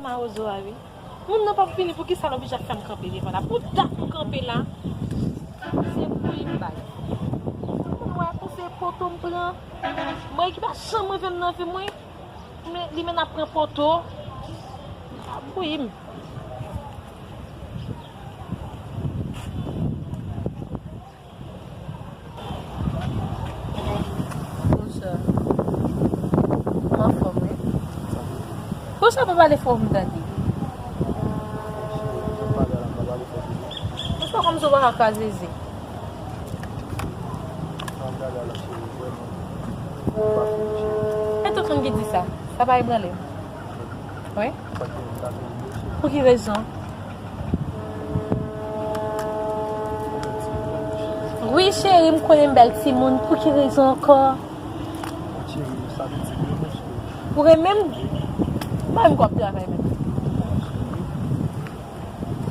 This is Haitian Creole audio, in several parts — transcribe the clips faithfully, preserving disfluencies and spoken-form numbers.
Mawozo a wi. Moun nan p ap vini, poukisa l oblije ap fè m kanpe devan la? Pou dat m kanpe la, se bouyi m bay. Mwen wè pou se poto m pran. Mwen ki pa janm rive m nan vi mwen. Men, li menm ap pran poto. Ap bouyi m. Bonswa. Ou anfòm, wi? Bonswa, pa pale fò pou m tande. Bonswa, kòmsi w pa ka kraze ze. E tout moun ki di sa, sa pa ebranle m. Wi. Pou ki rezon? Wi, cheri, m konnen m bèl timoun. Pou ki rezon ankò? Ou renmen m? Pa menm k w ap travay menm.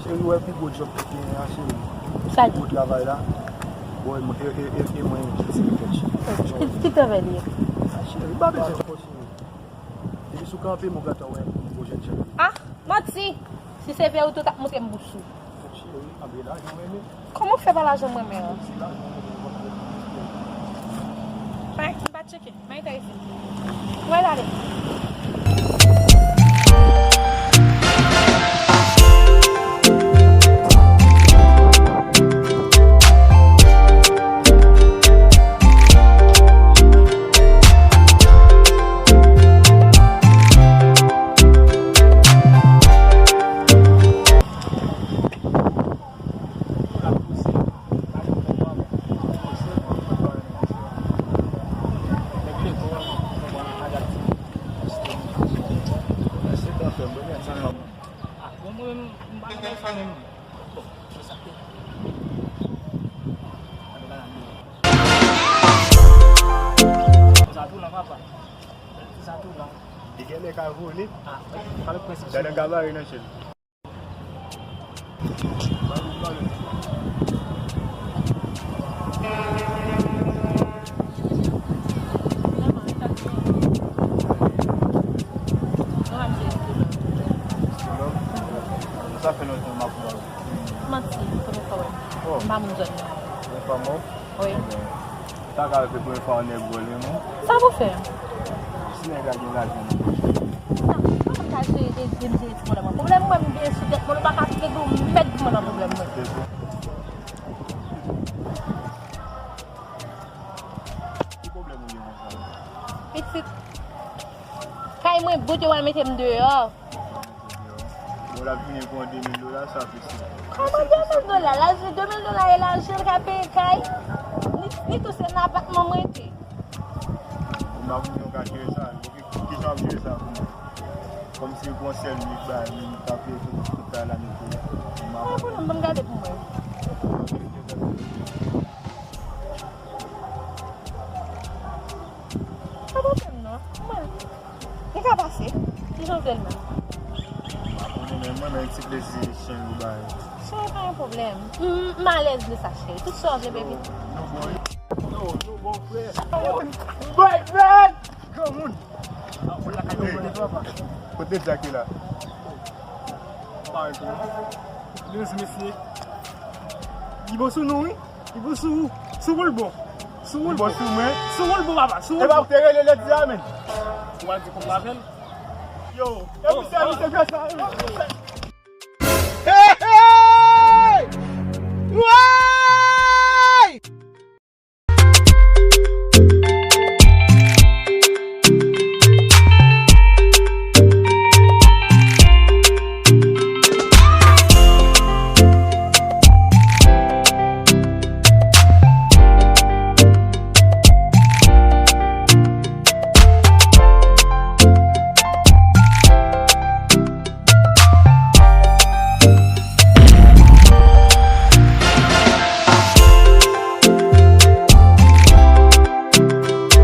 Cheri, ou wè pi gwo djòb ki genyen an, cheri? Sa pi gwo travay la. Bon, e, e, e, e mwen ki direktè, cheri. Ki, ki travay li ye? A, cheri, m pa bezwen fò, cheri. Depi sou kanpe, mwen gentan wè yon jèn jan. Ah, manti! Si se verite, ou t ap montre m bouch ou. Cheri, anben lajan mwen menm. Kòman w fè pa lajan mwen menm? Se lajan mwen menm, mwen konn. Fè, m pa tcheke. Mwen enterese. Mwen ale. Li genlè ka vole. Gade gabari nan chèn. Sa fè lontan m ap wè w. Manti, premye fwa w wè m. Oh. M pa moun zòn nan. Premye fwa m wè w? Wi. Sa ka fè premye fwa yon nèg vòlè, non? Sa pou fè? Si nèg la gen lajan nan pòch li. Non, mwen pa ka jere de, de, de ti pwoblèm mwen. Pwoblèm mwen, m gen sou tèt mwen, nou pa ka regle yon mèd pou mwen nan pwoblèm mwen. Se bon. Ki pwoblèm ou gen konsa? Pitit. Kay mwen bout, yo pral mete m deyò. Bon, l ap vini pou yon de mil dola, sa piti. Kòman de mil dola? L al jwenn de mil dola, e lajan l ka peye kay. Ni, ni tou se nan apatman mwen te. Bon, m pa konnen w ka jere sa. Bon, ki, ki jan w ap jere sa pou mwen? Kòmsi pou yon sèl nwit, ba, m ta peye tout, tout kay la, mete la. M pa konnen, ban m gade pou mwen. Pa pwoblèm non. Mwen. Li ka pase. Ki jan w vle l menm? M pa konnen menm, mwen menm ti plezi chen ou bay. Cheri, pa gen pwoblèm. M, m alèz de sa, cheri. Tout sa w vle, baby. Nou bon, wi. Nou, nou bon, frè. Bay, bay! Granmoun! Kote Jacky la? Mezanmi, mesye. Li bon sou nou, wi. Li bon sou ou. Sou ou l bon. Sou ou l bon. Li bon sou mwen. Sou ou l bon, papa. Sou ou l bon. Epa, ou te rele lè di a, men. Ou al di kòb la avè l? Yo. E misye, misye fè sa, wi. Hey, hey!